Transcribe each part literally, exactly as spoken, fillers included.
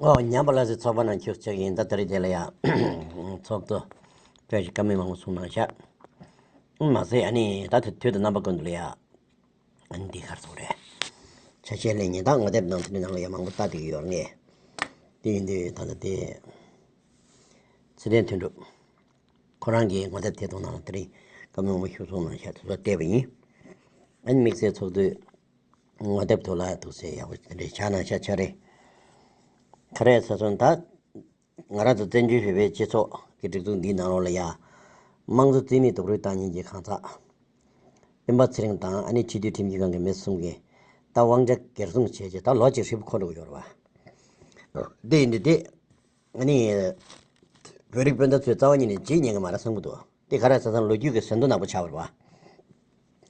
ཨོ། ཉམས་པ་སླར་གསོའི་ཚོགས་པ་ནང་ཁྱུག་ཅིག་ཡིན། ད་དེ་རིང་དེ་ལ་ཡ་ཚོགས་གཙོ་བཀྲ་ཤིས་བཀའ་མོལ་མང་པོ་གསུངས་གནང་ཤག་མ་ཟད་ཨ་ནི་ད་དེ་དུས་དང་རྣམ་པ་ཀུན་ཏུ་ལ་ཡ་ཨ་ནི་འདི་གར་སོང་རེད། ཆ་ཤས་ལེན་ཉིན་ད་ངོ་དེབ་ནང་དེ་ནང་ལ་ཡ་མང་པོ་ལྟ་བསྡད་ཀྱི་ཡོད་རེད། དེ་ཡིན་དུས་ད་ལྟ་དེ་ཚེ་བརྟན་དོན་གྲུབ་ཁོ་རང་གི་ངོ་དེབ་དེ་དང་ནང་དེ་རིང་བཀའ་མོལ་མང་པོ་ཞིག་གསུངས་གནང་ཤག་དེ་ཚོ་བལྟས་པ་ཡིན། ཨ་ནི་དམིགས་བསལ་ཚོགས་འདུའི་ངོ་དེབ་ཐོག་ལ་འདུག་སེ་ཡག་པོ་དེ་འདྲའི་ཆགས་གནང་ཤག་ཆགས་རེད། ག་རེ་ཟེར་སོང་ད། ང་རང་ཚོ་བཙན་བྱོལ་བོད་པའི་སྤྱི་ཚོགས་ཀྱི་སྒྲིག་འཛུགས་འདིའི་ནང་ལོགས་ལ་ཡ། དམངས་གཙོ་རྩིས་མེད་རྡོག་རོལ་བཏང་མཁན་གྱི་གང་ཟག་སྤེན་པ་ཚེ་རིང་དང་ཨ་ནི་ཕྱི་སྡོད་ཁྲིམས་ཀྱི་སྒང་གི་མི་གསུམ་གྱིས་ད་དབང་ཆ་སྒེར་བཟུང་བྱས་རྗེས་ད་ལོ་གཅིག་ཧྲིལ་པོ་འཁོར་འགྲོ་གི་ཡོད་རེད་བ། དེ་ཡིན་དུས་དེ། ཨ་ནི། བོད་རིགས་སྤུན་ཟླ་ཚོས་རྩ་བ་ཉིད་ནས་བརྗེད་ཉན་གྱི་མ་རེད་བསམ་གྱི་འདུག་དེ་ག་རེ་ཟེར་ན་ལོ་རྒྱུས་ཀྱི་ཟིན་ཐོ་ནག་པོ་ཆགས་པ་རེད་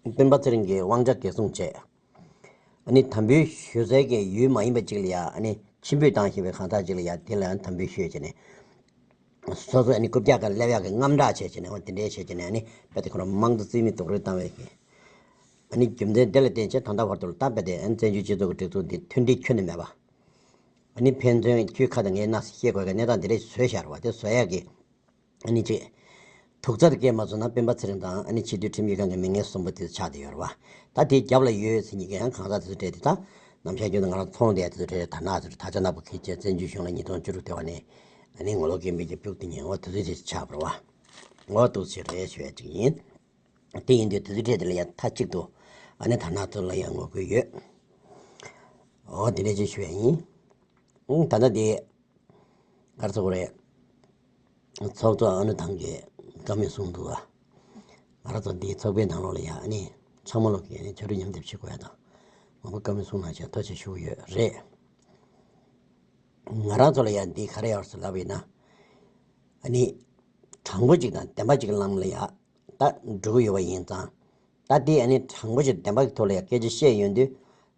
བ། སྤེན་པ་ཚེ་རིང་གིས་དབང་ཆ་སྒེར་བཟུང་བྱས། ཨ་ནི་དམ་འབུལ་ཞུ་སའི་གི་ཡུལ་མ་ཡིན་པ་ཅིག་ལ་ཡ་ཨ་ནི་ཕྱིར་འབུད་བཏང་བཞིན་པའི་གང་ཟག་ཅིག་ལ་ཡ་དེ་ལ་ཡང་དམ་འབུལ་ཞུས་བྱས་ནས། སོ་སོ་ཨ་ནི་རྐུབ་བཀྱག་སྒང་སླེབས་ཡག་གི་དངངས་སྐྲག་བྱས་བྱས་ནས་འོ་དེ་འདྲའི་བྱས་བྱས་ནས་ཨ་ནི་རྦད་དེ་ཁོ་རང་དམངས་གཙོ་རྩིས་མེད་རྡོག་རོལ་བཏང་བའི་གི། ཨ་ནི་རྒྱུ་མཚན་དེ་ལ་བརྟེན་བྱས་ད་ལྟ་བར་དུ་ལ་ད་རྦད་དེ་ཨ་ནི་བཙན་བྱོལ་སྤྱི་ཚོགས་ཀྱི་སྒྲིག་འཛུགས་འདི་མཐུན་སྒྲིལ་ཁྱོན་ནས་མེད་པ། ཨ་ནི་ཕན་ཚུན་ཁྱོད་ཁ་དང་ངའི་སྣ་ཟེར་བཤད་དགོས་ཀྱི་གནས་སྟངས་དེ་འདྲ་བཟོས་བཞག་རེད་བ། དེ་བཟོ་ཡག་གི་ཨ་ནི་ཅིག་དུག་རྩ་དེ་སྐྱེལ་མ་ཚུགས་ན་སྤེན་པ་ཚེ་རིང་དང་ཨ་ནི་ཕྱི་སྡོད་ཁྲིམས་ཀྱི་སྒང་གི་མི་ངན་གསུམ་པོ་དེ་ཚོ་ཆགས་བསྡད་ཡོད་རེད་བ། ད་དེའི་རྒྱབ་ལ་ཡོད་ཟེར་མཁན་གྱི་ཡང་གང་ཟག་དེ་ཚོ་གྲས་དེ་ད་ནམ་ཞག་རྒྱུན་དུ་ང་རང་ཚོང་བསྡད་དེ་ཚོ་གྲས་དར་ནག་ཚོ་དར་ཆ་ནག་པོ་འཁྱེར་བྱས་བཙན་བྱོལ་གཞུང་ལ་ཉིས་སྟོང་བཅུ་དྲུག་དེ་བ་ནས་ཨ་ནི་ངོ་ལོག་རྐྱེན་པས་ཀྱི་ཕུག་དེ་ཉིན་འོ་དེ་ཚོ་དེ་ཆགས་པ་རེད་བ། འོ་འདུག་སེ་རེད་ཞུ་ཡ་ཅིག་ཡིན། དེ་ཡིན་དུས་དེ་ཚོའི་གྲས་དེ་ལ་ཡང་མཐའ་གཅིག་ཏུ་ཨ་ནི་དར་ནག་ཚོ་ལ་ཡང་ངོ་རྒོལ་ཡོད། འོ་དེ་འདྲ་ཅིག་ཞུ་ཡ་ཡིན། ཨང་ད་ལྟ་དེ་ག་རེ་ཟེར་དགོས་རེད། ཚོགས་གཙོ་ཨ་ནུ་ཐང་གིས་བཀའ་མོལ་གསུངས་འདུག་ཨ། ང་རང་ཚོ་འདིའི་ཚོགས་པའི་ནང་ལོགས་ལ་ཡང་ཨ་ནི་ཚང་མ་ལོག་གིས་ཨ་ནི་ཕྱག་རོགས་མཉམ་སྡེབ་བྱེད་དགོས་ཡ་དང་མང་པོ་བཀའ་མོལ་གསུངས་གནང་བྱས་ཐུགས་རྗེ་ཆེ་ཞུ་གི་ཡོད་རེད། ང་རང་ཚོ་ལ་ཡང་འདི་ག་རེ་ཡོད་ཟེར་ལབ་པ་ཡིན་ན། ཨ་ནི་དྲང་པོ་ཅིག་དང་བདེན་པ་ཅིག་གི་ལམ་ལ་ཡ། ད་འགྲོ་གི་ཡོད་པ་ཡིན་ཙང་། ད་དེ་ཨ་ནི་དྲང་པོ་ཞིག་བདེན་པ་གི་ཐོག་ལ་ཡ་སྐད་ཆ་བཤད་ཡོང་དུས།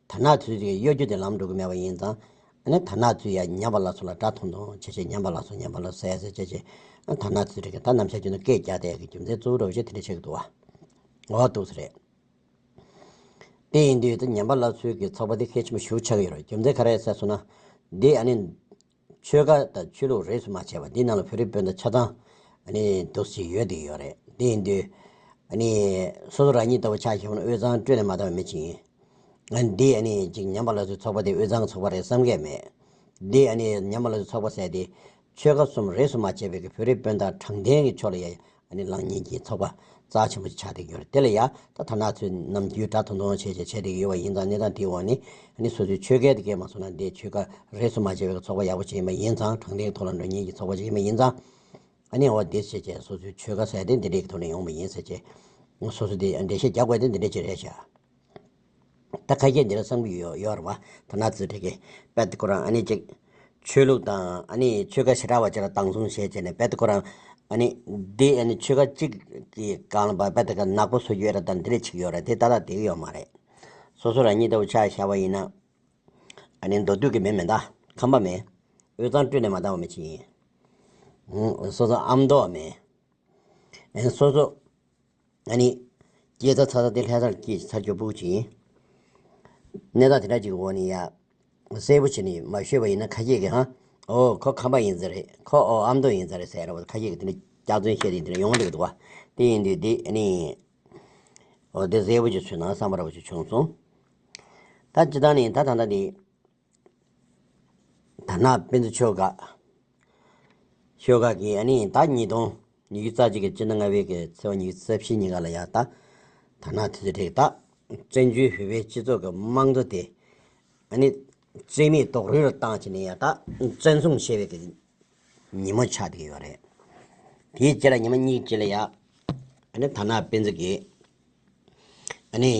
དར་ནག་ཚོས་དེ་གཡོ་སྒྱུ་དེ་ལམ་འགྲོ་གི་མེད་པ་ཡིན་ཙང་། ཨ་ནི་དར་ནག་ཚོས་ཡ་ཉམས་པ་སླར་གསོ་ལ་དགྲ་མཐོང་མཐོང་བྱས་བྱས་ཉམས་པ་སླར་གསོ་ཉམས་པ་སླར་གསོ་ཟེར་ཟེར་བྱས་བྱས། ཨ་དར་ནག་ཚོས་དེ་ག་ད་ནམ་ཞག་རྒྱུན་དུ་སྐད་རྒྱག་བསྡད་ཡ་གི་རྒྱུ་མཚན་གཙོ་བོ་འདྲ་བོ་ཞིག་དེ་འདྲ་ཆགས་ཀྱི་འདུག་བ། འོ་འདུག་སེ་རེད། དེ་ཡིན་དུས་དེ་ཉམས་པ་སླར་གསོའི་གི་ཚོགས་པ་དེ་གལ་ཆེན་པོ་ཞེ་པོ་ཆགས་ཀྱི་ཡོད་རེད། རྒྱུ་མཚན་ག་རེ་ཟེར་སོང་ན། འདི་ཨ་ནི། ཆོལ་ཁ་དང་ཆོས་ལུགས་རིས་སུ་མ་ཆད་པ་འདི་ནང་ལ་བོད་རིགས་སྤུན་ཟླ་ཆ་ཚང་ཨ་ནི་འདུག་སེ་ཡོད་བསྡད་ཡོད་རེད། དེ་ཡིན་དུས་ཨ་ནི་སོ་སོ་རང་ཉིད་ལྟ་བུ་ཆ་བཞག་ན་དབུས་གཙང་སྤྲོས་ནས་མ་བཏང་བའི་མི་ཅིག་ཡིན། ཨ་ནི་འདི་ཨ་ནི་ཅིག་ཉམས་པ་སླར་གསོའི་ཚོགས་པ་དེ་དབུས་གཙང་གི་ཚོགས་པ་རེད་བསམ་གྱི་མེད། འདི་ཨ་ནི་ཉམས་པ་སླར་གསོའི་ཚོགས་པ་ཟེར་དེ་ཆོལ་ཁ་གསུམ་རིས་སུ་མ་ཆད་པའི་གི་བོད་རིགས་སྤུན་ཟླ་དྲང་བདེན་གྱི་ཕྱོགས་ལ་ཡ། ཨ་ནི་ལངས་མཁན་གྱི་ཚོགས་པ་རྩ་ཆེན་པོ་ཆགས་བསྡད་ཀྱི་ཡོད་རེད། དེ་ལ་ཡ་ད་དར་ནག་ཚོས་ནམ་རྒྱུན་དགྲ་མཐོང་མཐོང་བྱས་བྱས་བྱས་བསྡད་ཀྱི་ཡོད་པ་ཡིན་ཙང་གནས་སྟངས་དེའི་འོག་ནས་ཨ་ནི་སོ་སོའི་ཆོལ་ཁ་དེ་སྐད་མ་སོང་ན་འདི་ཆོལ་ཁ་རིས་སུ་མ་ཆད་པའི་ཚོགས་པ་ཡག་པོ་ཅིག་ཡིན་པ་ཡིན་ཙང་དྲང་བདེན་ཐོག་ལ་འགྲོ་མཁན་གྱི་ཚོགས་པ་ཅིག་ཡིན་པ་ཡིན་ཙང་། ཨ་ནི་འོ་དེ་བྱས་བྱས་སོ་སོའི་ཆོལ་ཁ་ཟེར་དེ་འདི་འདྲའི་ཐོག་ནས་ཡོང་བ་ཡིན་ཟེར་བྱས། སོ་སོ་དེ་འགྲེལ་བཤད་རྒྱག་དགོས་དེ་འདི་འདྲ་ཅིག་རེད་ཤག་ད་ཁ་ཤས་འདི་འདྲ་བསམ་གྱི་ཡོད་ཡོད་རེད་བ། དར་ནག་ཚོས་དེ་གི་རྦད་དེ་ཁོ་རང་ཨ་ནི་ཅིག་ཆོས་ལུགས་དང་ཨ་ནི་ཆོལ་ཁ་བྱེ་བྲག་པ་ཅིག་ལ་སྡང་ཟུག་བྱས་བྱས་ནས་རྦད་དེ་ཁོ་རང་ཨ་ནི་འདི་ཨ་ནི་ཆོལ་ཁ་གཅིག་གི་སྒང་ལ་རྦད་དེ་ག་ནག་པོ་བཟོ་རྒྱུ་ཡོད་རེད་ད་འདི་འདྲ་བྱེད་ཀྱི་ཡོད་རེད། དེ་ཏག་ཏག་བསྡད་ཀྱི་ཡོད་མ་རེད། སོ་སོ་རང་ཉིད་ལྟ་བུ་ཆ་བཞག་པ་ཡིན་ན་ཨ་ནི་མདོ་སྟོད་ཀྱི་མི་མིན་ད་ཁམས་པ་མིན། དབུས་གཙང་སྤྲོས་ནས་མ་བཏང་བ་མི་ཅིག་ཡིན། སོ་སོ་ཨ་མདོ་བ་མིན། ཨ་ནི་སོ་སོ། ཨ་ནི། སྐྱེས་ཚར་ཚར་ཚར་དེ་ལྷ་སར་སྐྱེས་ཚར་རྒྱུ་སྤུ་གུ་ཅིག་ཡིན། གནས་སྟངས་དེ་འདྲ་ཅིག་གི་འོག་ནས་ཡ། གསལ་པོ་བྱས་ནས་མ་ཤོད་པ་ཡིན་ན་ཁ་ཤས་ཀྱིས་ཧ། ཨོ་ཁོ་ཁམས་པ་ཡིན་ས་རེད། ཁོ་ཨོ་ཨ་མདོ་ཡིན་ས་རེད་ཟེར་ར་བ་ཁ་ཤས་ཀྱིས་དེ་འདྲ་སྐྱག་རྫུན་བཤད་དེ་དེ་འདྲ་ཡོང་གི་འདུག་འདུག་བ། དེ་ཡིན་དུས་དེ་ཨ་ནི། ཨོ་དེ་གསལ་པོ་ཅིག་མཚོན་ན་བསམ་པ་འདྲ་བོ་ཅིག་བྱུང་སོང་། ད་སྤྱིར་བཏང་ནས་ད་ད་ལྟ་འདི། དར་ནག་དཔེ་མཛོད་ཆོལ་ཁ། ཆོལ་ཁ་གིས་ཨ་ནི་ད་ཉིས་སྟོང་ཉི་ཤུ་རྩ་གཅིག་གི་སྤྱི་ཟླ་ལྔ་པའི་གི་ཚེས་པ་ཉི་ཤུ་རྩ་བཞི་ཉིན་ཀ་ལ་ཡ་ད། དར་ནག་དེ་ཚོ་དེ་ད། བཙན་བྱོལ་བོད་པའི་སྤྱི་ཚོགས་ཀྱི་དམངས་གཙོ་དེ། ཨ་ནི། རྩིས་མེད་རྡོག་རོལ་ལ་བཏང་བྱས་ནས་ཡ་ད། བཙན་བཟུང་བྱས་པའི་གི། ཉིན་མོ་ཆགས་བསྡད་ཡོད་རེད། དེའི་རྗེས་ལ་ཉི་མ་གཉིས་རྗེས་ལ་ཡ། ཨ་ནི་དར་ནག་དཔེ་མཛོད་ཀྱིས། ཨ་ནི།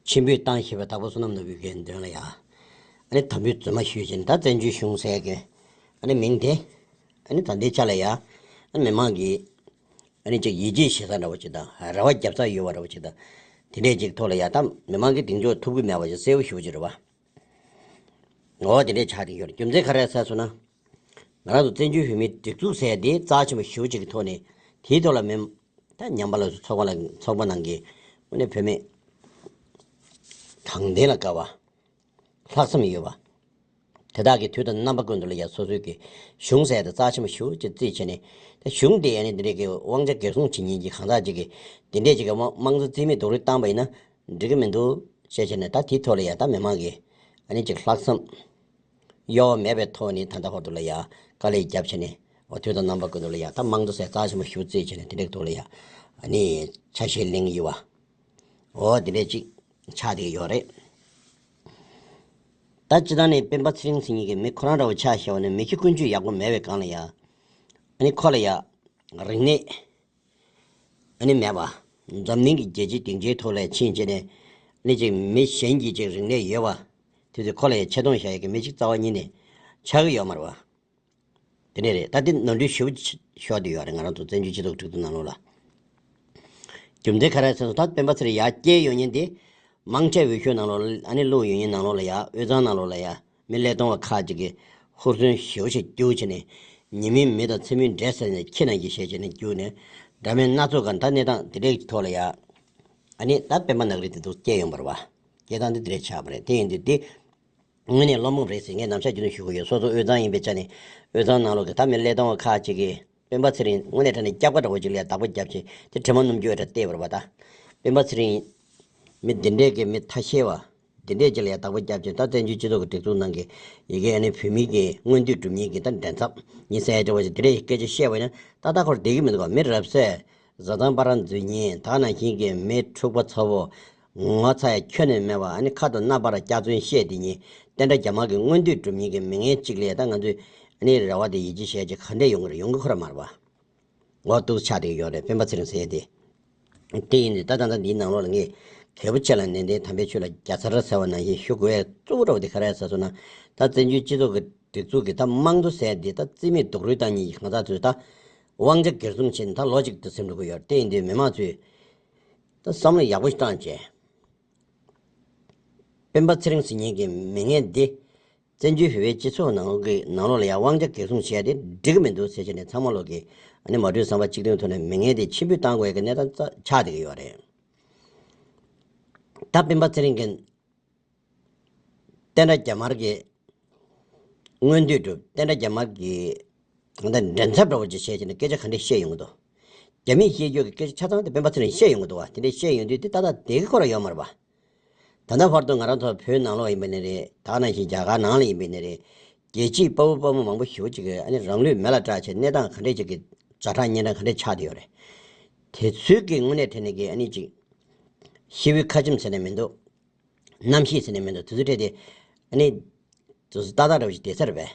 ཕྱིར་འབུད་བཏང་ཞེས་པའི་དྭགས་པོ་བསོད་ནམས་ནོར་བུའི་གི་མདུན་ལ་ཡ། ཨ་ནི་དམ་འབུལ་རྫུན་མ་ཞུས་བྱས་ནས་ད་བཙན་བྱོལ་གཞུང་ཟེར་གི། ཨ་ནི་མིང་དེ། ཨ་ནི་ད་ལྟའི་ཆ་ལ་ཡ། ཨ་ནི་མི་མང་གིས། ཨ་ནི་ཅིག་ཡིད་ཆེས་བྱེད་ས་འདྲ་བོ་ཅིག་དང་རེ་བ་རྒྱབ་ས་ཡོད་པ་འདྲ་བོ་ཅིག་དང་། དེ་འདྲས་ཅིག་ཐོག་ལ་ཡ་ད་མི་མང་གིས་གདེང་འཇོག་ཐུབ་ཀྱི་མེད་པ་ཅིག་གསལ་པོ་ཞེ་པོ་ཅིག་རེད་བ། འོ་དེ་འདྲས་ཆགས་བསྡད་ཡོད་རེད། རྒྱུ་མཚན་ག་རེ་ཟེར་སོང་ན། ང་རང་ཚོ་བཙན་བྱོལ་བོད་མིའི་སྒྲིག་འཛུགས་ཟེར་དེ་རྩ་ཆེན་པོ་ཞེ་པོ་ཅིག་གི་ཐོག་ནས་དེའི་ཐོག་ལ་མི། ད་ཉམས་པ་སླར་གསོའི་ཚོགས་པ་ལ་ཚོགས་པ་ནང་གི་དངོས་གནས་བོད་མི་དྲང་བདེན་ལ་དགའ་བ། ལྷག་བསམ་ཡོད་པ། དེ་དག་གི་དུས་དང་རྣམ་པ་ཀུན་ཏུ་ལ་ཡང་སོ་སོའི་གི་གཞུང་ཟེར་ཡ་དེ་རྩ་ཆེན་པོ་ཞེ་པོ་ཅིག་བརྩིས་བྱས་ནས། ད་གཞུང་དེ་ཡང་ནི་འདི་འདྲའི་གི་དབང་ཆ་གལ་སྲུང་བྱེད་མཁན་གྱི་གང་ཟག་ཅིག་གིས་དེ་འདྲས་ཅིག་གི་དམངས་དམངས་གཙོ་རྩིས་མེད་རྡོག་རོལ་བཏང་པ་ཡིན་ན་འགྲིག་གི་མི་འདུག་ཅེས་བྱས་ནས། ད་དེའི་ཐོག་ལ་ཡང་ད་མི་མང་གི་ཨ་ནི་ཅིག་ལྷག་བསམ་གཡོ་བ་མེད་པའི་ཐོག་ནས་ད་ལྟ་བར་དུ་ལ་ཡང་དཀའ་ལས་བརྒྱབ་བྱས་ནས། འོ་དུས་དང་རྣམ་པ་ཀུན་ཏུ་ལ་ཡང་ད་དམངས་གཙོ་ཟེར་རྩ་ཆེན་པོ་ཞེ་པོ་བརྩིས་བྱས་ནས་དེ་འདྲའི་ཐོག་ལ་ཡང་ཨ་ནི་ཆ་ཤས་ལེན་གྱི་ཡོད་པ། འོ་དེ་འདྲས་ཅིག་ཆགས་བསྡད་ཀྱི་ཡོད་རེད། ད་སྤྱིར་བཏང་ནས་སྤེན་པ་ཚེ་རིང་ཟེར་མཁན་གྱི་མི་ཁོ་རང་འདྲ་བོ་ཆ་བཞག་པ་ན་མི་ཁྱི་ཀུན་སྤྱོད་ཡག་པོ་མེད་པའི་སྒང་ལ་ཡ། ཨ་ནི་ཁོ་ལ་ཡ་རིག་གནས་ཨ་ནི་མེད་པ། འཛམ་གླིང་གི་རྒྱལ་སྤྱིའི་སྡིངས་ཆའི་ཐོག་ལ་ཕྱིན་བྱས་ནས་ཨ་ནི་ཅིག་མི་གཞན་གྱི་ཅིག་རིག་གནས་ཡོད་པ། དེ་ཚོས་ཁོ་ལ་ཡ་ཆེ་མཐོང་བཞག་ཡ་གི་མི་གཅིག་རྩ་བ་ཉིད་ནས་ཆགས་ཀྱི་ཡོད་མ་རེད་པ། དེ་འདྲས་རེད། ད་དེ་ནོར་འཁྲུལ་ཞེ་པོ་ཤོར་བསྡད་ཡོད་རེད། ང་རང་ཚོ་བཙན་བྱོལ་སྤྱི་ཚོགས་སྒྲིག་འཛུགས་ནང་ལོགས་ལ། རྒྱུ་མཚན་ག་རེ་ཟེར་ན། ད་སྤེན་པ་ཚེ་རིང་ཡར་སྐྱེལ་ཡོང་མཁན་དེ། མང་ཆེ་འོས་ཤོག་ནང་ལོགས་ལ་ཨ་ནི་བླུགས་ཡོང་མཁན་ནང་ལོགས་ལ་ཡ། དབུས་གཙང་ནང་ལོགས་ལ་ཡ་མི་ཀླད་སྟོང་བ་ཁག་ཅིག་གིས་ཧུར་བརྩོན་ཞེ་པོ་ཞིག་བརྒྱུད་བྱས་ནས། ཉེས་མིང་མི་དང་མཚན་མིང་འདྲེས་ཟེར་ནས་ཁྱི་ནང་བཞིན་བྱས་བྱས་ནས་བརྒྱུད་ནས། འདྲ་མིན་སྣ་ཚོགས་སྒང་ད་གནས་སྟངས་དེ་འདྲའི་ཐོག་ལ་ཡ། ཨ་ནི་ད་སྤེན་པ་ནག་རིགས་དེ་ཚོ་སྐྱེལ་ཡོང་བ་རེད་པ། སྐྱེལ་སྟངས་དེ་དེ་འདྲས་ཆགས་པ་རེད། དེ་ཡིན་དུས་དེ། དངོས་གནས་བླུན་རྨོངས་རེད་ཟེར་ངས་ནམ་ཞག་རྒྱུན་དུ་ཞུ་གི་ཡོད། སོ་སོ་དབུས་གཙང་ཡིན་པའི་ཆ་ནས། དབུས་གཙང་ནང་ལོགས་ཀྱི་ད་མི་ཀླད་སྟོང་བ་ཁག་ཅིག་གིས་སྤེན་པ་ཚེ་རིང་དངོས་གནས་དྲང་གནས་སྐྱག་པ་འདྲ་བོ་ཅིག་ལ་ཡ་བདག་པོ་བརྒྱབ་བྱས། དེ་དྲི་མ་སྣུམ་འགྱུར་འདྲ་བལྟས་པ་རེད་པ། ད་སྤེན་པ་ཚེ་རིང་མི་འདི་འདྲས་ཀྱི་མི་ཐ་ཤལ་བ་འདི་འདྲས་ཅིག་ལ་ཡ་བདག་པོ་བརྒྱབ་བྱས། ད་བཙན་བྱོལ་སྤྱི་ཚོགས་ཀྱི་སྒྲིག་འཛུགས་ནང་གི་ཡ་གི་ཨ་ནི་བོད་མི་གི་མངོན་འདོད་སྒྲུབ་མཁན་གྱི་ད་འགྲན་ཚབ་ཡིན་ཟེར་ཡ་འདྲ་བོ་ཅིག་དེ་འདྲས་སྐད་ཆ་བཤད་པ་ཡིན་ན། ཏག་ཏག་ཁོར་བསྡད་ཀྱི་མི་འདུག་ག་མི་རབ་གསལ། བཟའ་ཚང་བར་འཛུལ་མཁན། ད་ག་ནང་བཞིན་གྱི་མི་འཁྲུག་པ་ཚ་པོ། ངོ་ཚ་ཡ་ཁྱོན་ནས་མེད་པ། ཨ་ནི་ཁ་དང་སྣ་བར་སྐྱག་རྫུན་བཤད་བསྡད་མཁན། བསྟན་དགྲ་རྒྱ་དམར་གྱི་མངོན་འདོད་སྒྲུབ་མཁན་གྱི་མི་ངན་གཅིག་ལ་ད་ང་ཚོས་ཨ་ནི་རེ་བ་དེ་ཡིད་ཆེས་བྱས་ཀྱི་ག་འདྲས་ཡོང་གི་རེད། ཡོང་གི་ཁོ་ར་མ་རེད་པ། འོ་འདུག་ཆགས་བསྡད་ཡོད་རེད། སྤེན་པ་ཚེ་རིང་ཟེར་ཡ་དེ། དེ་ཡིན་དུས་ད་ད་ལྟ་འདིའི་ནང་ལོགས་ལ་ངས་གལ་པོ་ཆེ་ལ་ནན་ཏན་དམ་པའི་ཆོས་ལ་རྒྱལ་ཚར་ཟེར་བ་ནང་བཞིན་ཞུ་དགོས་ཡ་གཙོ་བོ་འདྲ་བོ་དེ་ག་རེ་ཟེར་སོང་ན། ད་བཙན་བྱོལ་སྤྱི་ཚོགས་ཀྱི་སྒྲིག་འཛུགས་ཀྱི་ད་དམངས་གཙོ་ཟེར་ཡ་དེ་ད་རྩིས་མེད་རྡོག་རོལ་བཏང་མཁན་གྱི་གང་ཟག་ཚོས་ད་དབང་ཆ་སྒེར་སྲུང་བྱས་ནས་ད་ལོ་གཅིག་ཏུ་ཟིན་འགྲོ་གི་ཡོད་རེད། དེ་ཡིན་དུས་མི་མང་ཚོས་ད་བསམ་བློ་ཡག་པོ་ཞིག་བཏང་བྱས། སྤེན་པ་ཚེ་རིང་ཟེར་མཁན་གྱི་མི་ངན་འདི་བཙན་བྱོལ་བོད་པའི་སྤྱི་ཚོགས་ནང་གི་ནང་ལོགས་ལ་ཡང་དབང་ཆ་གལ་སྲུང་བྱས་ཏེ་འགྲིག་གི་མི་འདུག་ཟེར་བྱས་ནས་ཚང་མ་ལོག་གི་ཨ་ནི་མ་གྲོས་བསམ་པ་གཅིག་མཐུན་ཐོག་ནས་མི་ངན་དེ་ཕྱིར་འབུད་བཏང་དགོས་ཀྱི་གནས་སྟངས་ཆགས་བསྡད་ཀྱི་ཡོད་རེད། ད་སྤེན་པ་ཚེ་རིང་གིས་བསྟན་དགྲ་རྒྱ་དམར་གྱི་མངོན་འདོད་སྒྲུབ། བསྟན་དགྲ་རྒྱ་དམར་གྱི་གང་ལྟར་འགྲན་ཚབ་འདྲ་བོ་ཅིག་བྱས་བྱས་ནས་སྐད་ཆ་ག་འདྲས་བཤད་ཡོང་གི་འདུག་རྒྱ་མིས་བཤད་རྒྱུ་གི་སྐད་ཆ་ཆ་ཚང་དེ་སྤེན་པ་ཚེ་རིང་བཤད་ཡོང་གི་འདུག་བ། དེ་འདྲས་བཤད་ཡོང་དུས་དེ་ཏག་ཏག་བསྡད་ཀྱི་ཁོ་རང་ཡོད་མ་རེད་པ། ད་ལྟ་བར་དུ་ང་རང་ཚོ་བོད་ནང་ལོགས་ཡིན་པ་ནི་རེད། ད་ག་ནང་བཞིན་རྒྱ་གར་ནང་ལ་ཡིན་པ་ནི་རེད། རྒྱལ་སྤྱིའི་དཔའ་བོ་དཔའ་མོ་མང་པོ་ཞེ་པོ་ཅིག་གིས་ཨ་ནི་རང་ལུས་མེ་ལ་བསྲེགས་བྱས་གནས་སྟངས་ག་འདྲས་ཅིག་གི་ཛ་དྲག་གཉན་འཕྲང་ག་འདྲས་ཆགས་བསྡད་ཡོད་རེད། དེ་ཚོའི་གི་དངོས་གནས་དྲན་ནས་གི་ཨ་ནི་ཅིག་ཤི་བོའི་ཁ་ཆེམས་ཟེར་ནས་མི་འདུག་རྣམ་ཤེས་ཟེར་ནས་མི་འདུག་དེ་ཚོ་སྤྲད་དེ་ཨ་ནི་དེ་ཚོ་ཏག་ཏག་འདྲ་བོ་ཞིག་བསྡད་ཚར་བས།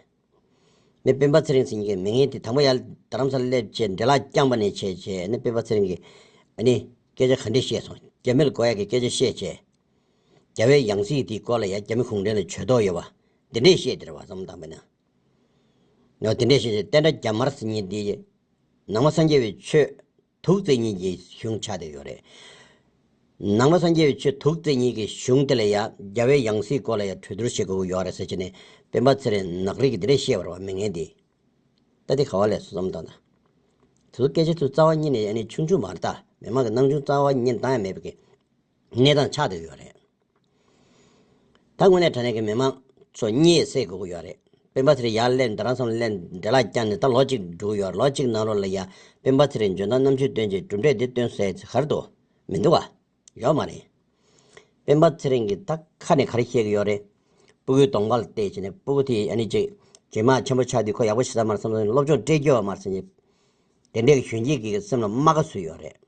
མི་སྤེན་པ་ཚེ་རིང་ཟེར་མཁན་གྱི་མི་ངན་དེ་དང་པོ་ཡར་རྡ་རམ་ས་ལ་སླེབས་བྱས་འདྲེ་ལག་བརྐྱངས་པ་ནས་བྱས་བྱས་ཨ་ནི་སྤེན་པ་ཚེ་རིང་གིས་ཨ་ནི་སྐད་ཆ་ག་འདྲས་བཤད་སོང་། རྒྱ་མི་ལ་གོ་ཡག་གི་སྐད་ཆ་བཤད་བྱས། རྒྱལ་བའི་ཡང་སྲིད་དེའི་སྐོར་ལ་ཡང་རྒྱ་མི་གུང་ཁྲན་ལ་ཇུས་གཏོགས་ཡོད་པ་འདི་འདྲས་བཤད་དེ་རེད་བ། བསམ་བློ་བཏང་པ་ན། ཡང་དེ་འདྲས་བཤད་བྱས་བསྟན་དགྲ་རྒྱ་དམར་ཟེར་མཁན་དེ་ནང་པ་སངས་རྒྱས་པའི་ཆོས་དུག་རྫི་མཁན་གྱི་གཞུང་ཆགས་བསྡད་ཡོད་རེད། ནང་པ་སངས་རྒྱས་པའི་ཆོས་དུག་རྫི་མཁན་གྱི་གཞུང་དེ་ལ་ཡང་རྒྱལ་བའི་ཡང་སྲིད་སྐོར་ལ་ཡང་གྲོས་བསྡུར་བྱེད་དགོས་ཀྱི་ཡོད་རེད་ཟེར་བྱས་ནས་སྤེན་པ་ཚེ་རིང་ནག་རིགས་ཀྱིས་དེ་འདྲས་བཤད་པ་རེད་བ། མི་ངན་དེ། ད་དེ་ག་བ་ལས་སོ་བསམ་བཏང་ད། དེ་ཚོ་སྐད་ཆ་ཚོ་རྩ་བ་ཉིད་ནས་ཨ་ནི་ཆུང་ཆུང་མ་རེད་ད། མི་མང་གི་སྣང་ཆུང་རྩ་བ་ཉིད་ནས་བཏང་ཡ་མེད་པའི་གི་གནས་སྟངས་ཆགས་བསྡད་ཡོད་རེད། ད་དངོས་གནས་དྲང་གནས་ཀྱི་མི་མང་ཚོ་གཉིད་སད་དགོས་ཀྱི་ཡོད་རེད། སྤེན་པ་ཚེ་རིང་ཡར་སླེབས་རྡ་རམ་ས་ལ་སླེབས་འདྲེ་ལག་བརྐྱངས་ནས་ད་ལོ་གཅིག་འགྲོ་གི་ཡོད་རེད། ལོ་གཅིག་ནང་ལོགས་ལ་ཡ་སྤེན་པ་ཚེ་རིང་འཇོན་ཐང་རྣམ་དཔྱོད་སྟོན་བྱས་གྲུབ་འབྲས་འདི་སྟོན་ཟེར་ག་རེ་འདུག་མི་འདུག་ག་ཡོད་མ་རེད། སྤེན་པ་ཚེ་རིང་གིས་ད་ཁ་ནས་ག་རེ་བཤད་ཀྱི་ཡོད་རེད། སྤུ་གུའི་གདོང་པ་ལ་བལྟས་བྱས་ནས་སྤུ་གུ་དེ་ཨ་ནི་ཅིག་རྗེས་མ་ཆེན་པོ་ཆགས་དུས་ཁོ་ཡག་པོ་བྱེད་ས་མ་རེད་བསམ་སོང་། སློབ་སྦྱོང་སྤྲད་རྒྱུ་ཡོད་མ་རེད་བསམ་བྱས། དེ་འདྲའི་གཞོན་སྐྱེས་ཀྱི་སེམས་ལ་རྨ་ཁ་བཟོས་ཡོད་རེད།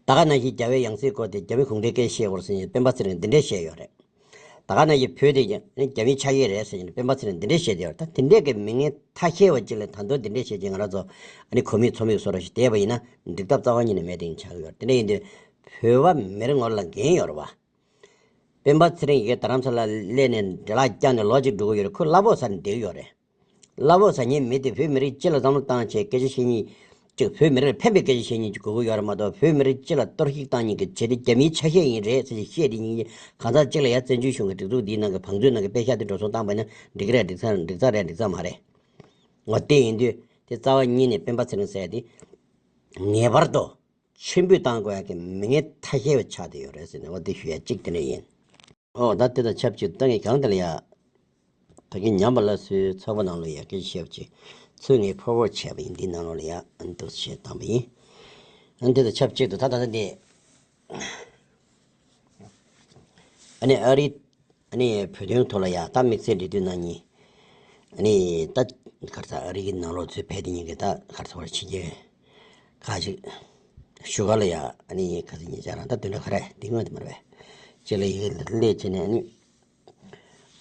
ད་ག་ནང་བཞིན་རྒྱལ་བའི་ཡང་སྲིད་སྐོར་དེ་རྒྱ་མི་གུང་ཁྲན་སྐད་བཤད་དགོས་རེད་ཟེར་ནས་སྤེན་པ་ཚེ་རིང་འདི་འདྲས་བཤད་ཡོད་རེད། ད་ག་ནང་བཞིན་བོད་དེ་རྒྱ་མིའི་ཆ་ཤས་རེད་ཟེར་ནས་སྤེན་པ་ཚེ་རིང་འདི་འདྲས་བཤད་ཡོད་རེད། ད་དེ་འདྲས་ཀྱི་མི་ངན་ཐ་ཤལ་བ་ཅིག་ལ་ད་དུང་འདི་འདྲས་བཤད་ཀྱི་ང་རང་ཚོ་ཨ་ནི་གོ་མིག་ཚོར་མིག་བཟོ་འདྲ་ཞིག་བསྡད་པ་ཡིན་ན་འགྲིག་ཐབས་རྩ་བ་ཉིད་ནས་མེད་དེ་ཆགས་ཡོད་རེད། དེ་འདྲ་ཡིན་དུས་བོད་པ་མི་རེ་ངོ་ལ་འགན་ཡོད་རེད་བ། སྤེན་པ་ཚེ་རིང་གིས་རྡ་རམ་ས་ལ་སླེབས་ནས་འདྲེ་ལག་བརྐྱངས་ནས་ལོ་གཅིག་འགྲོ་གི་ཡོད་རེད། ཁོས་གླ་ཕོགས་ཟ་ནས་བསྡད་ཀྱི་ཡོད་རེད། གླ་ཕོགས་ཟ་མཁན་མི་དེ་བོད་མི་རིགས་སྤྱི་ལ་བསམ་བློ་བཏང་བྱས་སྐད་ཆ་བཤད་མཁན་ཅིག་བོད་མི་རིགས་ལ་ཕན་པའི་སྐད་ཆ་བཤད་མཁན་ཅིག་དགོས་ཀྱི་ཡོད་རེད་མ་གཏོགས། བོད་མི་རིགས་སྤྱི་ལ་གཏོར་བཤིག་བཏང་མཁན་གྱི་བྱེད་དེ་རྒྱ་མིའི་ཆ་ཤས་ཡིན་རེད་ཟེར་བཤད་དེ་ཡིན་གྱི། གང་ཟག་གཅིག་ལ་ཡང་བཙན་བྱོལ་གཞུང་གི་སྒྲིག་འཛུགས་འདིའི་ནང་གི་བང་མཛོད་ནང་གི་པེ་ཤག་དེ་འགྲོ་སོང་བཏང་པ་ཡིན་ན་འགྲིག་གི་རེད། འགྲིག་ས་འགྲིག་ས་རེད། འགྲིག་ས་མ་རེད། འོ་དེ་ཡིན་དུས་དེ་རྩ་བ་ཉིད་ནས་སྤེན་པ་ཚེ་རིང་ཟེར་ཡ་དེ་ངེས་པར་དུ་ཕྱིར་འབུད་བཏང་དགོས་ཡ་གི་མི་ངན་ཐ་ཤལ་བ་ཆགས་བསྡད་ཡོད་རེད་ཟེར་ནས་འོ་དེ་ཞུ་ཡ་གཅིག་དེ་འདྲ་ཡིན། ཨོ་ད་དེ་དང་ཆབས་ཅིག་ད་ངས་གང་དེ་ལ་ཡ་ ད་གིན་ཉམས་པ་སླར་གསོའི་ཚོགས་པ་ནང་ལ་ཡ་སྐད་ཆ་བཤད་པ་ཅིག་ཚུར་ངས་forward་བྱས་པ་ཡིན། འདི་ནང་ལོགས་ལ་ཡ་ཨ་ནི་འདུག་སེ་བཏང་པ་ཡིན། ཨ་ནི་དེ་དང་ཆབས་ཅིག་ཏུ་ད་ད་ལྟ་འདི་ཨ་ནི་ཨ་རི་ཨ་ནི་བོད་དོན་ཐོག་ལ་ཡ་ད་དམིགས་བསལ་འབྲེལ་མཐུད་གནང་མཁན་ཨ་ནི་ད་ག་རེ་ཟེར། ཨ་རི་གི་ནང་ལོགས་ཚུར་ཕེབས་དེ་ཉིན་གྱི་ད་ག་རེ་ཟེར་བ་ཕྱི་རྒྱལ་ཁག་ཅིག་བཞུགས་སྒར་ལ་ཡ་ཨ་ནི་ག་ཚོད་ཉིན་ཆ་རང་ད་བདུན་ཕྲག་ག་རེ་འདི་སྔོན་དུ་མ་རེད་པས། ཅིག་ལ་ཡི་གེ་སླེབས་བྱས་ནས་ཨ་ནི།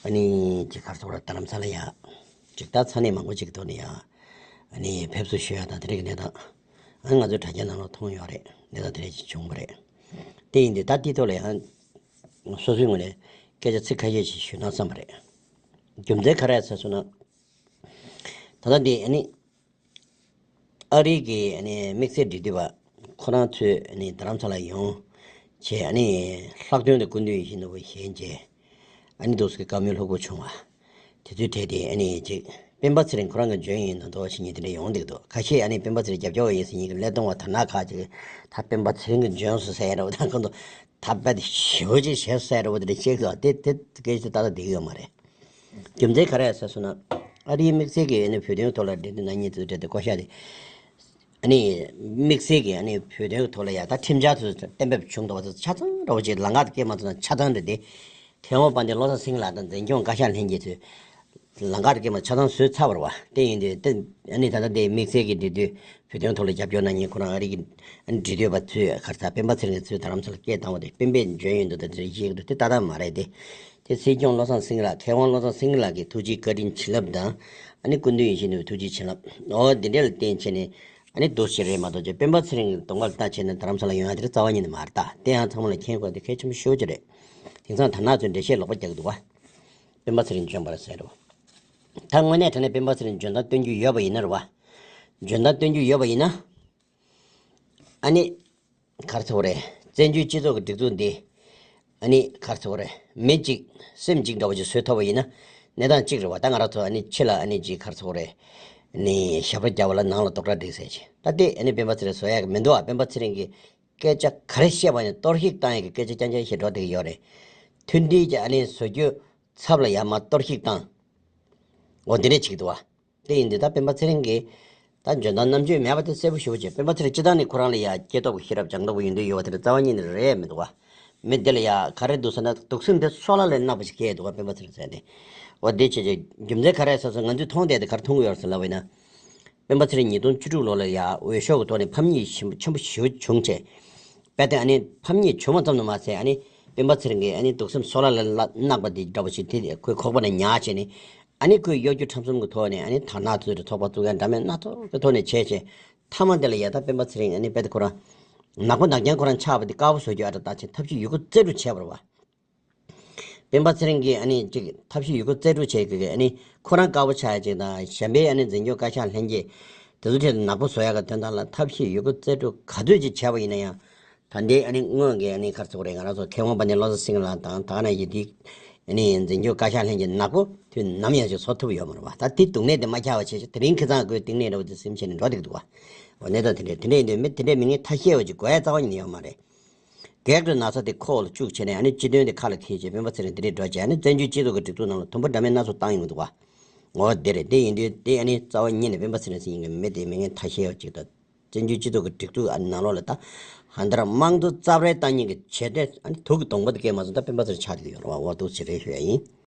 ཨ་ནི་ཅིག་ག་རེ་ཟེར་བ་རེད། རྡ་རམ་ས་ལ་ཡ་ཅིག་ད་ས་གནས་མང་པོ་ཅིག་གི་ཐོག་ནས་ཡ་ཨ་ནི་ཕེབས་བསུ་ཞུ་ཡ་དང་དེ་རིགས་ཀྱི་གནས་སྟངས་ཨ་ནི་ང་ཚོའི་དྲ་རྒྱ་ནང་ལ་མཐོང་ཡོད་རེད། གནས་སྟངས་དེ་རིགས་ཅིག་བྱུང་བ་རེད། དེ་ཡིན་དུས་ད་དེའི་ཐོག་ལ་ཡང་སོ་སོའི་ངོས་ནས་སྐད་ཆ་ཚིག་ཁ་ཤས་ཤིག་ཞུས་ན་བསམ་པ་རེད། རྒྱུ་མཚན་ག་རེ་ཟེར་སོང་ན། ད་ལྟ་འདི་ཨ་ནི། ཨ་རི་གི་ཨ་ནི་དམིགས་བསལ་འབྲེལ་མཐུད་པ་ཁོ་རང་ཚོས་ཨ་ནི་རྡ་རམ་ས་ལ་ཡོང་བྱས་ཨ་ནི་ལྷག་དོན་དུ་སྐུ་མདུན་ཡིད་བཞིན་ནོར་བུ་བཞེངས་བྱས་ཨ་ནི་འདུག་སེ་བཀའ་མོལ་ལྷུག་པོ་བྱུང་བ། དེ་ཚོའི་གྲས་དེ་ཨ་ནི་ཅིག་སྤེན་པ་ཚེ་རིང་ཁོ་རང་གིས་འཇོན་ཡིན་ན་འདུག་ཟེར་མཁན་དེ་འདྲ་ཡོང་བསྡད་ཀྱི་འདུག་ཁ་ཤས་ཨ་ནི་སྤེན་པ་ཚེ་རིང་རྒྱབ་སྐྱོར་བ་ཡིན་ཟེར་མཁན་གྱི་ཀླད་སྟོང་བ་དར་ནག་ཁག་ཅིག་ད་སྤེན་པ་ཚེ་རིང་གིས་འཇོན་སོང་ཟེར་ཡ་འདྲ་བོ་དང་ཁོང་ཚོ་ད་དཔེ་དེ་ཞེ་པོ་ཅིག་བྱས་སོང་ཟེར་ཡ་འདྲ་བོ་དེ་འདྲ་བཤད་ཀྱི་འདུག་དེ་དེ་སྐད་ཆ་ཏག་ཏག་བསྡད་ཀྱི་ཡོད་མ་རེད། རྒྱུ་མཚན་ག་རེ་ཟེར་སོང་ན། ཨ་རིའི་དམིགས་བསལ་གྱི་ཨ་ནི་བོད་དོན་ཐོག་ལ་འབྲེལ་མཐུད་གནང་མཁན་ཚོའི་གྲས་དེ་བསྐོ་བཞག་དེ། ཨ་ནི་དམིགས་བསལ་གྱི་ཨ་ནི་བོད་དོན་ཐོག་ལ་ཡ་ད་ཁྲིམས་འཆར་ཚོ་གཏན་འབེབས་བྱུང་འདུག་པ་ཚོ་ཆ་ཚང་འདྲ་བོ་ཅིག་ལམ་ཁ་དེ་སྐྱེལ་མ་ཐུབ་ན་ཆ་ཚང་རེད་དེ། མཁས་དབང་དཔལ་ལྡན་བློ་བཟང་སེང་གེ་ལགས་དང་འཛིན་སྐྱོང་བཀའ་ཤག་ལྷན་རྒྱས་ཚོས་ལམ་ཁ་དེ་སྐྱེལ་མ་ཆ་ཚང་བཟོས་ཚར་བ་རེད་པ། དེ་ཡིན་དུས་དེ་ཨ་ནི་ད་ལྟ་དེ་དམིགས་བསལ་གྱི་འབྲེལ་མཐུད་བོད་དོན་ཐོག་ལ་རྒྱབ་སྐྱོར་གནང་མཁན་ཁོ་རང་ཨ་རི་གི་ཨ་ནི་འབྲེལ་མཐུད་པ་ཚོས་ག་རེ་ཟེར་སྤེན་པ་ཚེ་རིང་གིས་ཚུར་རྡ་རམ་ས་ལ་སྐད་བཏང་བ་དེ་སྤེན་པས་འཇོན་ཡོད་འདུག་ད་དེ་བཤད་ཀྱི་འདུག་དེ་ཏག་ཏག་མ་རེད་དེ། དེ་སྲིད་སྐྱོང་བློ་བཟང་སེང་གེ་ལགས། མཁས་དབང་བློ་བཟང་སེང་གེ་ལགས་ཀྱི་ཐུགས་རྗེའི་བཀའ་དྲིན་བྱིན་རླབས་དང་། ཨ་ནི་སྐུ་མདུན་ཡིད་བཞིན་ནོར་བུའི་ཐུགས་རྗེའི་བྱིན་རླབས། འོ་འདི་འདྲ་ལ་བརྟེན་བྱས་ནས་ཨ་ནི་འདུག་སེ་རེད་མ་གཏོགས་ཅིག་སྤེན་པ་ཚེ་རིང་གི་གདོང་པར་ལྟ་བྱས་ནས་རྡ་རམ་ས་ལ་ཡོང་ཡ་དེ་རྩ་བ་ཉིད་ནས་མ་རེད། ད་དེ་ཡང་ཚང་མ་ལ་མཁྱེན་དགོས་དེ་གལ་ཆེན་པོ་ཞེ་པོ་ཅིག་རེད། དེང་སང་དར་ནག་ཚོས་འགྲེལ་བཤད་ལོག་པ་རྒྱག་གི་འདུག་པ། སྤེན་པ་ཚེ་རིང་འཇོན་པ་རེད་ཟེར་རེད་པ། ད་དངོས་གནས་དྲང་གནས་སྤེན་པ་ཚེ་རིང་འཇོན་ཐང་སྟོན་རྒྱུ་ཡོད་པ་ཡིན་ན་རེད་པ། འཇོན་ཐང་སྟོན་རྒྱུ་ཡོད་པ་ཡིན་ན། ཨ་ནི། ག་རེ་ཟེར་དགོས་རེད། བཙན་བྱོལ་སྤྱི་ཚོགས་ཀྱི་སྒྲིག་འཛུགས་འདི། ཨ་ནི་ག་རེ་ཟེར་དགོས་རེད། མི་གཅིག་སེམས་གཅིག་འདྲ་བོ་ཅིག་བཟོས་ཐུབ་པ་ཡིན་ན། གནས་སྟངས་གཅིག་རེད་པ། ད་ང་རང་ཚོ་ཨ་ནི་ཕྱི་ལ་ཨ་ནི་ཅིག་ག་རེ་ཟེར་དགོས་རེད། ཨ་ནི་ཞབས་བྲོ་རྒྱག་པ་ལ་ནང་ལ་རྡོག་རྩ་སྒྲིག་ཟེར་ཅིག་ད་ལྟའི་ཨ་ནི་སྤེན་པ་ཚེ་རིང་བཟོ་ཡག་གི་མི་འདུག་པ། སྤེན་པ་ཚེ་རིང་གིས་སྐད་ཆ་ག་རེ་བཤད་པ་ཡིན་གཏོར་བཤིག་བཏང་ཡག་གི་སྐད་ཆ་རྐྱང་རྐྱང་བཤད་འགྲོ་བསྡད་ཀྱི་ཡོད་རེད། མཐུན་སྒྲིལ་གྱི་ཨ་ནི་བཟོ་རྒྱུ་ཚབ་ལ་ཡར་མར་གཏོར་བཤིག་བཏང་། འོ་འདི་འདྲ་བྱེད་ཀྱི་འདུག་པ། དེ་ཡིན་དུས་ད་སྤེན་པ་ཚེ་རིང་གིས་ད་འཇོན་ཐང་རྣམ་དཔྱོད་མེད་པ་དེ་གསལ་པོ་ཞེ་པོ་བྱས། སྤེན་པ་ཚེ་རིང་སྤྱིར་བཏང་ནས་ཁོ་རང་ལ་ཡ་སྐྱེ་སྟོབས་ཀྱི་ཤེས་རབ་སྦྱངས་སྟོབས་ཡོད་འདོད་ཡོད་པ་དེ་འདྲ་རྩ་བ་ཉིད་ནས་རེད་མི་འདུག་པ། མི་དེ་ལ་ཡ་ག་རེ་འདུག་ཟེར་ན་གདུག་སེམས་དེ་སོལ་བ་ལས་གནག་པ་ཞིག་སྐྱེས་འདུག་པ། སྤེན་པ་ཚེ་རིང་ཟེར་དེ། འོ་དེ་བྱས་བྱས་རྒྱུ་མཚན་ག་རེ་ཟེར་སོང་། ང་ཚོས་མཐོང་བསྡད་དེ་ག་རེ་མཐོང་གི་ཡོད་ཟེར་ལབ་པ་ཡིན་ན། སྤེན་པ་ཚེ་རིང་ཉིས་སྟོང་བཅུ་དྲུག་ལོ་ལ་ཡ་འོས་ཤོག་གི་ཐོག་ནས་ཕམ་ཉེས་ཆེན་པོ་ཆེན་པོ་ཞེ་པོ་བྱུང་བྱས། དཔེ་དེ་ཨ་ནི་ཕམ་ཉེས་བྱུང་བ་ཙམ་དུ་མ་ཟད་ཨ་ནི་སྤེན་པ་ཚེ་རིང་གིས་ཨ་ནི་གདུག་སེམས་སོལ་བ་ལས་གནག་པ་དེ་འདྲ་བོ་ཞིག་དེ་ཁོའི་ཁོག་པ་ནས་ཉར་བྱས་ནས། ཨ་ནི་ཁོས་གཡོ་སྒྱུ་ཁྲམ་གསུམ་གྱི་ཐོག་ནས་ཨ་ནི་དར་ནག་ཚོའི་ཚོགས་པ་བཙུགས་ཡ་འདྲ་མིན་སྣ་ཚོགས་ཀྱི་ཐོག་ནས་བྱས་བྱས། མཐའ་མ་དེ་ལ་ཡ་ད་སྤེན་པ་ཚེ་རིང་ཨ་ནི་དཔེ་དེ་ཁོ་རང་ནག་པོ་ནག་རྐྱང་ཁོ་རང་ཆགས་པ་དེ་དཀར་པོ་བཟོ་རྒྱུ་ཨ་འདྲ་བཏང་བྱས་ཐབས་ཤེས་ཡོད་རྒུ་རྩལ་སྤྲུགས་བྱས་པ་རེད་པ། སྤེན་པ་ཚེ་རིང་གིས་ཨ་ནི་ཅིག་ཐབས་ཤེས་ཡོད་རྒུ་རྩལ་སྤྲུགས་བྱས་ཀྱི་ཨ་ནི་ཁོ་རང་དཀར་པོ་ཆགས་ཡ་ཅིག་དང་གཞན་པའི་ཨ་ནི་འཛིན་སྐྱོང་བཀའ་ཤག་ལྷན་རྒྱས་དེ་ཚོ་ཁྲིད་ནག་པོ་བཟོ་ཡ་གི་དོན་དག་ལ་ཐབས་ཤེས་ཡོད་རྒུ་རྩལ་སྤྲུགས་ག་ཚོད་ཅིག་བྱས་པ་ཡིན་ན་ཡང་། ད་ལྟའི་ཨ་ནི་སྔོན་གྱི་ཨ་ནི་ག་རེ་ཟེར་དགོས་རེད། ང་རང་ཚོ་མཁས་དབང་དཔལ་ལྡན་བློ་བཟང་སེང་གེ་ལགས་དང་ད་ག་ནང་བཞིན་དེ་ཨ་ནི་འཛིན་སྐྱོང་བཀའ་ཤག་ལྷན་རྒྱས་ནག་པོ་དུས་ནམ་ཡང་ཅིག་བཟོ་ཐུབ་ཡོད་མ་རེད་པ། ད་དེ་སྡུག་བསྔལ་དེ་མ་ཁྱབ་པ་བྱས་ཤིག་དེ་རིང་ཁ་སང་ཁོའི་རྟིང་ནས་འདྲ་བོ་དེ་ཟིན་བྱས་ནས་འགྲོ་བསྡད་ཀྱི་འདུག་པ། འོ་གནས་སྟངས་དེ་འདྲས་དེ་འདྲས་ཡིན་དུས་མི་དེ་འདྲས་མི་ངན་ཐ་ཤལ་བ་ཅིག་དགོས་ཡ་རྩ་བ་ཉིད་ནས་ཡོད་མ་རེད། སྒེར་གྱི་ན་ཚ་དེ་ཁོག་ལ་བཅུག་བྱས་ནས་ཨ་ནི་སྤྱི་དོན་དེ་ཁ་ལ་འཁྱེར་བྱས་སྤེན་པ་ཚེ་རིང་དེ་འདྲས་འགྲོ་བྱས་ཨ་ནི་བཙན་བྱོལ་སྤྱི་ཚོགས་ཀྱི་སྒྲིག་འཛུགས་ནང་ལ་དུམ་བུ་འདྲ་མིན་སྣ་ཚོགས་བཏང་ཡོང་གི་འདུག་པ། འོ་དེ་རེད། དེ་ཡིན་དུས་དེ་ཨ་ནི་རྩ་བ་ཉིད་ནས་སྤེན་པ་ཚེ་རིང་ཟེར་མཁན་གྱི་མི་དེ་མི་ངན་ཐ་ཤལ་བ་ཅིག་དང་། བཙན་བྱོལ་སྤྱི་ཚོགས་ཀྱི་སྒྲིག་འཛུགས་ཨ་ནི་ནང་ལོགས་ལ་ད་ཧན་དར་དམངས་གཙོ་རྩ་བརླག་བཏང་མཁན་གྱི་བྱེད་གཏེ་ཨ་ནི་དུག་གི་སྡོང་པོ་དེ་སྐྱེས་མ་སོང་། ད་སྤེན་པ་ཚེ་རིང་ཆགས་བསྡད་ཀྱི་ཡོད་རེད་པ། འོ་འདུག་ཅེས་རེ་ཞུ་ཡ་ཡིན།